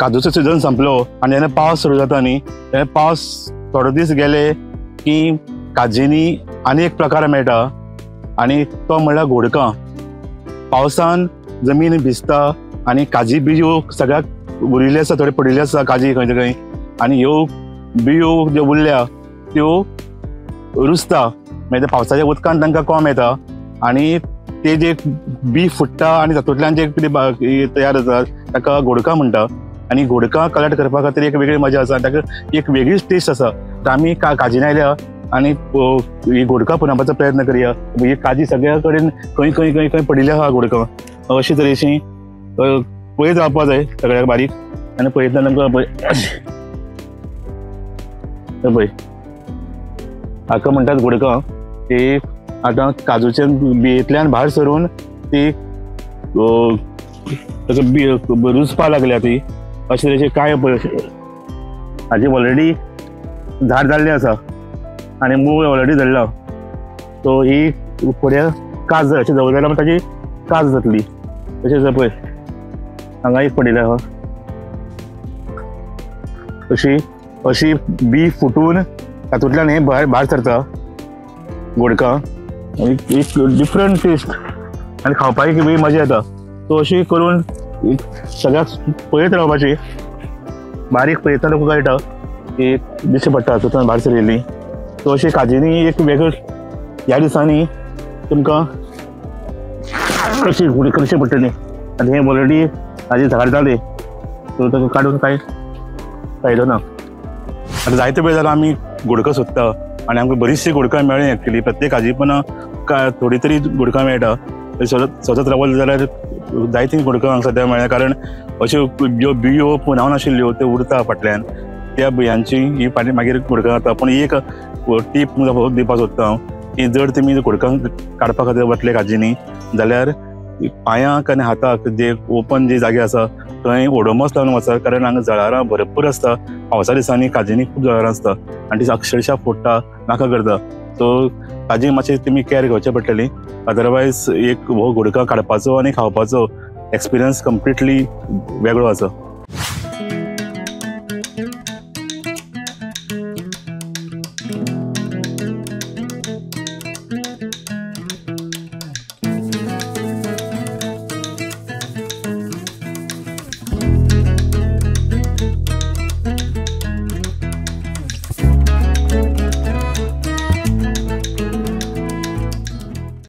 काजूचो सिजन संपलो आनी जेन्ना पावस सुरू जाता न्ही, तेन्ना पावस थोडो दीस गेले की काजींनी आनी एक प्रकार मेळटा आनी तो म्हणल्यार घोडकां। पावसान जमीन भिजता आनी काजी बियो सगळ्याक उरिल्ल्यो आसा, थोड्यो पडिल्ल्यो आसा काजी खंय खंय, आनी ह्यो बियो ज्यो उरल्या त्यो रुजता, मागीर पावसाच्या उदकान तांकां कोंब येता आनी ते जे बी फुट्टा आनी तातूंतल्यान जे कितें तयार जाता ताका घोडकां म्हणटा। आनी घोडकां कलेक्ट करपा खातीर एक वेगळी मजा आसा, ताका एक वेगळीच टेस्ट आसा। तर आमी काजीन आयल्या आनी ही घोडकां पुनोवपाचो प्रयत्न करया। ही काजी सगळ्या कडेन खंय खंय खंय खंय पडिल्ली आसा घोडकां, अशे तरेची पळयत रावपा जाय सगळ्याक बारीक आनी पळयतना तांकां पळय पळय हाका म्हणटात घोडकां। ती आतां काजूच्या बियेंतल्यान भायर सरून ती ताका बी रुजपा लागल्या ती अशे तरेचे कांय पळय हाजी ऑलरेडी झाड जाल्लें आसा आनी मूळ ऑलरेडी धरला, सो ही फुडें काज अशें दवरले जाल्यार ताजी काज जातली। तशेंच पळय हांगा एक पडिल्लें आसा, अशी अशी बी फुटून तातूंतल्यान हें भायर भायर सरता घोडकां, एक डिफरंट टेस्ट आनी खावपाक बी मजा येता। सो अशी करून सगळ्याक पळयत रावपाची, बारीक पळयतना तुका कळटा की दिश्टी पडटा तातूंतल्यान भायर सरिल्ली। सो अशी काजींनी एक वेगळो ह्या दिसांनी तुमकां अशी घुडी करची पडटली आनी हें ऑलरेडी हाजें झाड जालें, सो ताका काडून कांय फायदो ना। आतां जायते वेळ जालो आमी घोडकां सोदता आनी आमकां बरीचशीं घोडकां मेळ्ळी एक्चुली, प्रत्येक काजी पण थोडी तरी घोडकां मेळटा। सतत रावले जाल्यार जायतीं घोडकां हांगा सद्या मेळ्ळ्या, कारण अश्यो ज्यो बियो पुनाव नाशिल्ल्यो त्यो उरता फाटल्यान, त्या बियांची ही फाटीं मागीर घोडकां जाता। पूण एक टीप दिवपाक सोदता हांव की जर तुमी घोडकां काडपा खातीर वतले काजींनी जाल्यार पांयांक आनी हाताक जे ओपन जे जागे आसा थंय ओडोमोस लावन वचात, कारण हांगा जळारां भरपूर आसता। पावसा दिसांनी काजींनी खूब जळारां आसता आनी ती अक्षरशा फोडटा, नाका करता। सो ताजी मातशी तुमी कॅर घेवची पडटली, अदरवायज एक हो घोडकां काडपाचो आनी खावपाचो एक्सपिरियन्स कंप्लिटली वेगळो आसा।